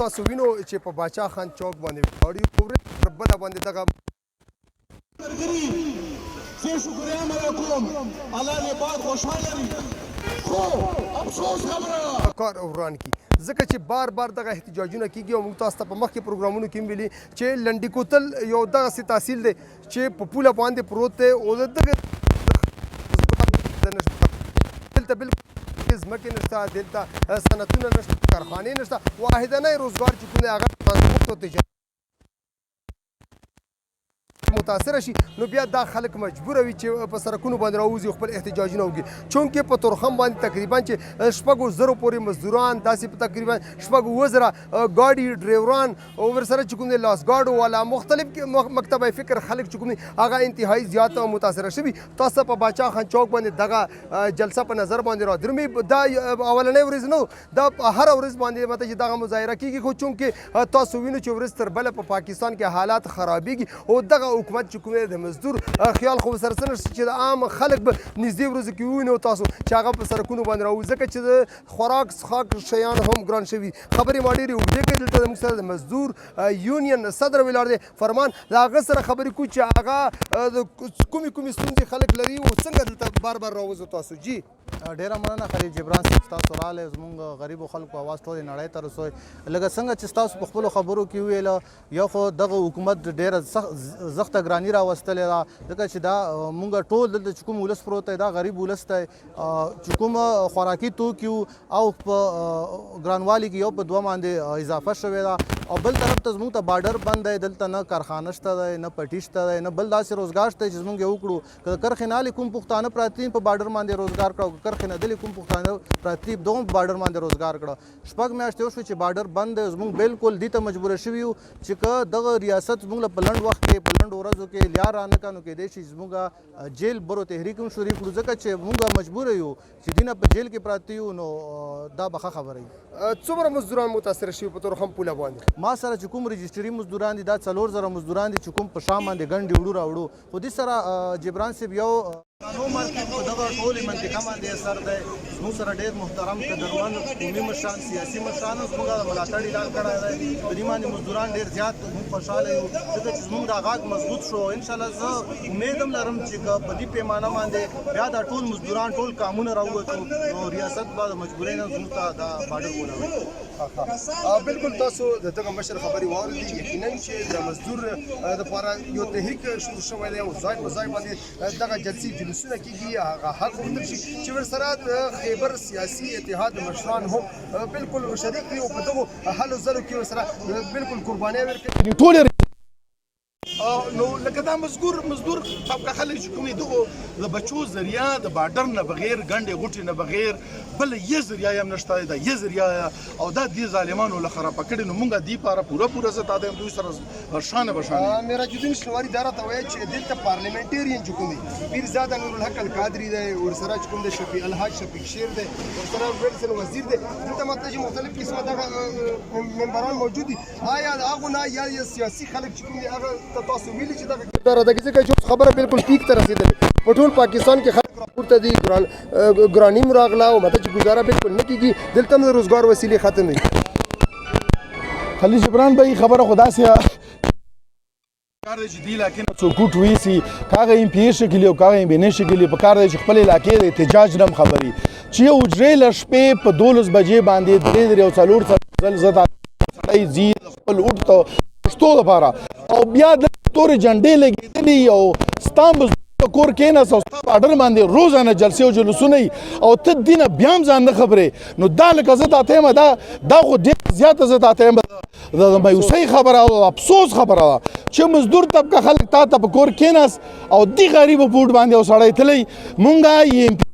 تاسو وینو چې په باچا خان چوک باندې ولاړ یو، ورځ تر بله باندې دغه ملګري زه شکریا هم ادا کوم، الله دې پاک خوشحاله لري، خو افسوس خبره ده. کار وران کړي، ځکه چې بار بار دغه احتجاجونه کیږي. او موږ تاسو ته په مخکې پروګرامونو کې هم ویلي چې لنډي کوتل یو دغسې تحصیل دی چې په پوله باندې پروت دی او د دغه دلته بالکل ځمکې نشته، دلته صنعتونه نشته، کارخانې نشته. واحدنی روزګار چې کوم دی هغه ترانسپورت او تجارت. متاثر شي نو بیا دا خلک مجبور وي چې په سرکونو باندې راوځي او خپل احتجاجونه وکړي، چونکه په تورخم باندې تقریبا چې 6000 پورې مزدوران، داسې په تقریبا 6 7000 ګاډي ډریوران او ورسره چې کوم دی لاس ګاډو والا، مختلف مکتبه فکر خلک چې کوم دي هغه انتهایی زیات متاثر شوي. تاسو په باچا خان چوک باندې دغه جلسه په نظر باندې را درومي. دا اولنۍ ورځ نه، دا هر ورځ باندې مته چې دغه مظاهره کیږي، خو چونکه تاسو وینو چې ورځ تر بله په پاکستان کې حالات خرابېږي او دغه حکومت چې کوم دی د مزدور خیال خو سره څه نشته چې د عام خلک به نږدې ورځو کې ووینو تاسو چې هغه په سرکونو باندې راوځي، ځکه چې د خوراک څښاک شیان هم ګران شوي. خبرې ما ډېرې اوږدې کړې. دلته زموږ سره د مزدور یونین صدر ولاړ دی فرمان، د هغه سره خبرې کوو چې هغه د کومې کومې ستونزې خلک لري او څنګه دلته بار بار راوځو تاسو. جی. ډیره مننه خلیل جبران صاحب، تاسو رااله زمونږ غریبو خلکو اواز ټولې نړۍ ته رسوي. لکه څنګه چې تاسو په خپلو خبرو کې وویل، یو خو دغه حکومت ډیره زخته ګراني راوستلې ده، ځکه چې دا مونږ ټول دلته چې کوم ولس پروت دی دا غریب ولس دی، چې کوم خوراکي توکي او په ګرانوالي کې یو په دوه باندې اضافه شوې ده. او بل طرف ته زمونږ ته بارډر بند دی، دلته نه کارخانه شته دی، نه پټي شته دی، نه بل داسې روزګار شته چې زمونږ یې وکړو. که د کرښې نه کوم پښتانه پراته دي په بارډر باندې روزګار کړه، او که کرښې نه دلې کوم پښتانه پراته دي دغه په بارډر باندې روزګار کړه. 6 میاشتې وشوې چې بارډر بند دی. زمونږ بالکل دې ته مجبور شوي یو چې که دغه ریاست زمونږ له په لنډ وخت کې، په لنډو ورځو کې لیار رانه کړه، نو کېدای شي چې زمونږ جیل برو تحریک هم شروع کړو، ځکه چې مونږ مجبور یو چې دینه په جیل کې پراته یو، نو دا به ښه خبره وي. څومره مزدوران متاثر شوي په تورخم پوله باندې؟ ما سره چې کوم رجسټري مزدوران دي دا 4000 مزدوران دي چې کوم په شام باندې ګنډې وړو راوړو. خو دې سره جبران صاحب یو نو مارکیټ په دغه ټولې منطقه باندې اثر دی. زموږ سره ډېر محترم قدرمن قومي مشران، سیاسي مشران زموږ د ملاتړ اعلان کړی دی. په دې باندې مزدوران ډېر زیات موږ خوشحاله یو، ځکه چې زموږ دا غږ مضبوط شو. انشاءالله زه امید هم لرم چې که په دې پیمانه باندې بیا دا ټول مزدوران، ټول کامونه راووتو، نو ریاست به د مجبورۍ نه زموږ ته دا بارډر کولاوي. بالکل، تاسو د دغه مشر خبرې واورېدې. یقینا چې د مزدور لپاره یو تحریک شروع شوی دی او ځای په ځای باندې دغه جلسې جلوسونه کېږي، هغه حق غوښتل شي چې ورسره د خیبر سیاسي اتحاد مشران هم بالکل شریک دي او په دغو هلو ځلو کې ورسره بالکل قربانۍ ورکوي. ټول نو لکه دا مزدور طبقه خلک چې کومې دغو د بچو ذریعہ د بارډر نه بغیر، ګنډې غوټې نه بغیر بل یې ذریعہ هم نشته، دا یې ذریعہ او دا دې ظالمانو له خرابه کړي، نو مونږه دی پاره پوره پوره زه تا دوی سره شانه بشانه. معراج الدین شنواری دا راته وایي چې دلته پارلیمنټریان چې کوم دي، پیرزاده نورالحق القادري دی، ورسره چې کوم دی شفیع الحاج شفیق شیر دی، ورسره ویلسن وزیر دی، دلته مطلب چې مختلف قسمه دغه ممبران موجود دي، آیا هغه نه یا سیاسي خلک چې کوم دي هغه ته تاسو ویلي چې دغه کردار ادا کړي؟ ځکه چې اوس خبره بالکل پیک ته رسېدلې، په ټول پاکستان کې خلک راپورته دي، ګراني هم راغله او مطلب چې ګزاره بالکل نه کېږي، دلته هم د روزګار وسیلې ختم دي. خلیل جبران بھائی، خبره خدا سي کار دی چې دی علاقې نه څوک اوټ ویسي، کاغه ایم پی شکلی او کاغه ایم بي نه شکلی، په کار دی چې خپل علاقې د احتجاج نم خبري چې یو حجرې له شپې په 12 بجې باندې درې درې او څلور څلور ځل زه سړی ځي خپل اوټ ته پښتو لپاره او بیا د تورې جنډې لګېدلې او ستا کور کېناست او ستا بارډر باندې روزانه جلسې او جلوسونه او ته دینه بیا هم ځان نه خبرې، نو دا لکه زه تاته یم دا خو ډېر زیاته زه تاته یم د مایوسۍ خبره او افسوس خبره ده چې مزدور طبقه خلک تا ته په کور کېناست او دی غریب په اوټ باندې او سړی تللی. مونږه یې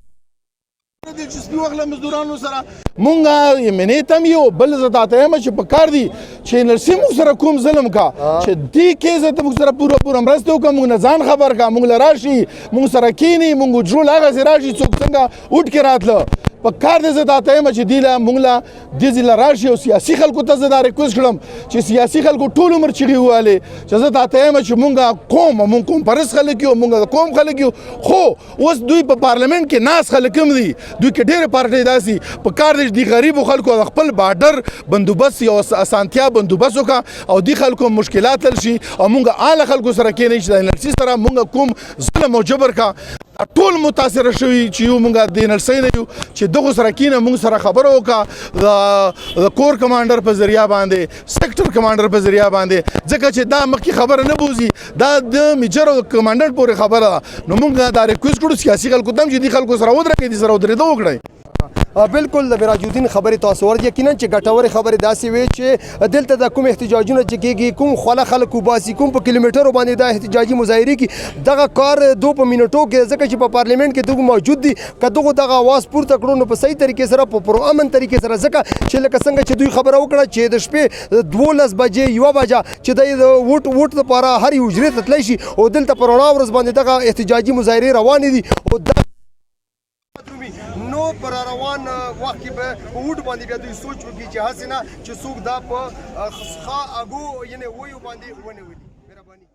دلچسپي واخله مزدورانو سره، مونږه یې منې تم یو بل زه تاته یم چې په کار دي چې نرسي موږ سره کوم ظلم کا چې دې کې زه ته موږ سره پوره پوره مرسته وکړه، موږ نه ځان خبر کا، موږ له راشي، موږ سره کینی، موږ جوړ هغه راشي څوک څنګه اوټ کې راتله. په کار دی. زه تا ته یم چې دی له مونږ له دې ځای له راشي او سیاسي خلکو ته زه دا ریکویسټ کړم چې سیاسي خلکو ټول عمر چیغې ووهلې چې زه تا ته یم چې مونږ قوم، مونږ قوم پرست خلک یو، مونږ د قوم خلک یو، خو اوس دوی په پارلمنت کې ناس خلک هم دي، دوی کې ډېرې پارټۍ داسې. په کار دی چې دی غریبو خلکو د خپل بارډر بندوبست یو اسانتیا بندوبست وکړه او دی خلکو مشکلات حل شي او مونږ اعلی خلکو سره کېنئ چې د انرژي سره مونږ کوم ظلم او جبر کا ټول متاثر شوي چې یو مونږ د انرژي نه یو چې دغه سره کینه مونږ سره خبرو وکړه د کور کمانډر په ذریعہ باندې، سیکټر کمانډر په ذریعہ باندې، ځکه چې دا مخکې خبره نه بوزي، دا د میجر او کمانډر پورې خبره ده. نو مونږ دا ریکویسټ کړو سیاسي خلکو ته چې دي خلکو سره ودرېږي، دي سره ودرېدو وکړئ. بالکل، د براج الدین خبرې تاسو ور یقینا چې ګټورې خبرې داسې وي چې دلته د کوم احتجاجونه چې کیږي، کوم خوله خلک وباسي، کوم په کیلومترو باندې دا احتجاجي مظاهرې کی، دغه کار دو په منټو کې، ځکه چې په پارلیمنت کې دغه موجود دي، که دغه دغه आवाज پورته کړو نو په صحیح طریقې سره، په پر امن طریقې سره، ځکه چې لکه څنګه چې دوی خبره وکړه چې د شپې 12 بجې، 1 بجه چې د ووټ لپاره هر یو حجرې ته تللی شي او دلته په رڼا ورځ باندې دغه احتجاجي مظاهرې روانې دي او دا نو پر روان وخت کې به ووټ باندې بیا دوی سوچ وکړي چې هسې نه چې څوک دا په ښه اګو یعنې ویو باندې ونه ولي. مهرباني.